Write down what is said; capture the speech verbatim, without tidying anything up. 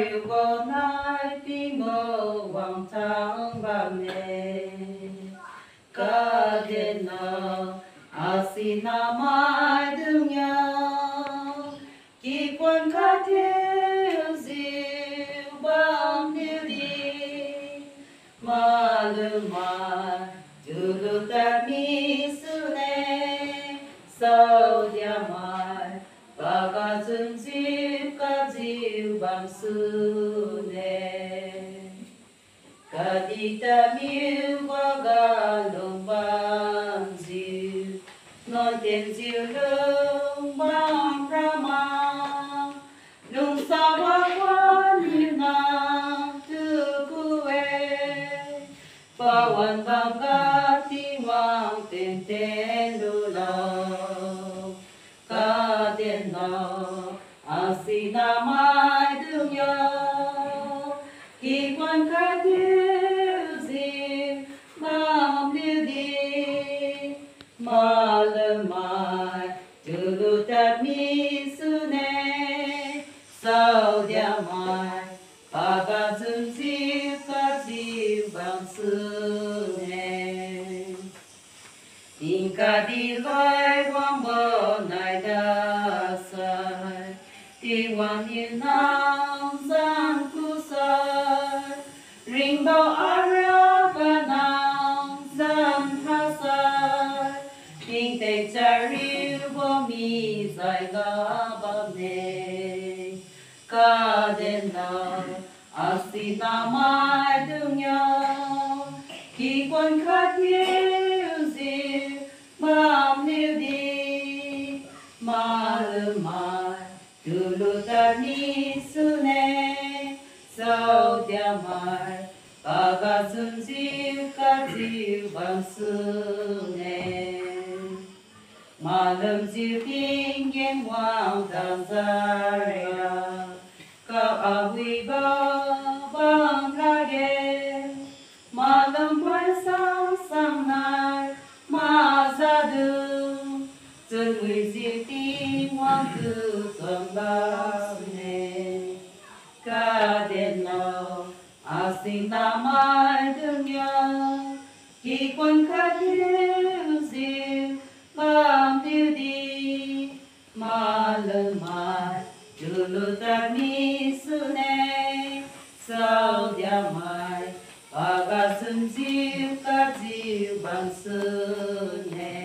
Yu bo nai Tingwang wangtang bamme. Kadenlo, asinamaidung yo, kikhuan khathiujiu bamniudi, malumai tulu tadmi sune, saodiamai paga chunjiu kajiu bamsune. Kadih tadmiu paga lungbamjiu, nuan tenjiu lungbam rama, lungsa wakwan niu nang tuku-e. Pawan bamga Tingwang tenten lulo. Kadenlo, asinamaidung yo, kikhuan khathiujiu bamniudi, malumai tulu tadmi sune, saodiamai paga chunjiu kajiu bamsune. Tingkadi loi wangbo nai dasai, Tingwang niu nang zan kusai, ringbo ara ga nang zan hasai, tingtheng chariubo mi zai ga bamme. Kadenlo, asinamaidung yo, kikhuan khathiujiu bamniudi, malumai tulu tadmi sune, saodiamai paga chunjiu kajiu bamsune. Malumjiu tinggen wang tangzara, ka awibo bam lakge. Malummai sang sang nai mazadu, chunwijiu Tingwang tu tuan lasune. Kadenlo, asinamaidung yo, kikhuan khathiujiu bamniudi, malumai tulu tadmi sune, saodiamai paga chunjiu kajiu bamsune.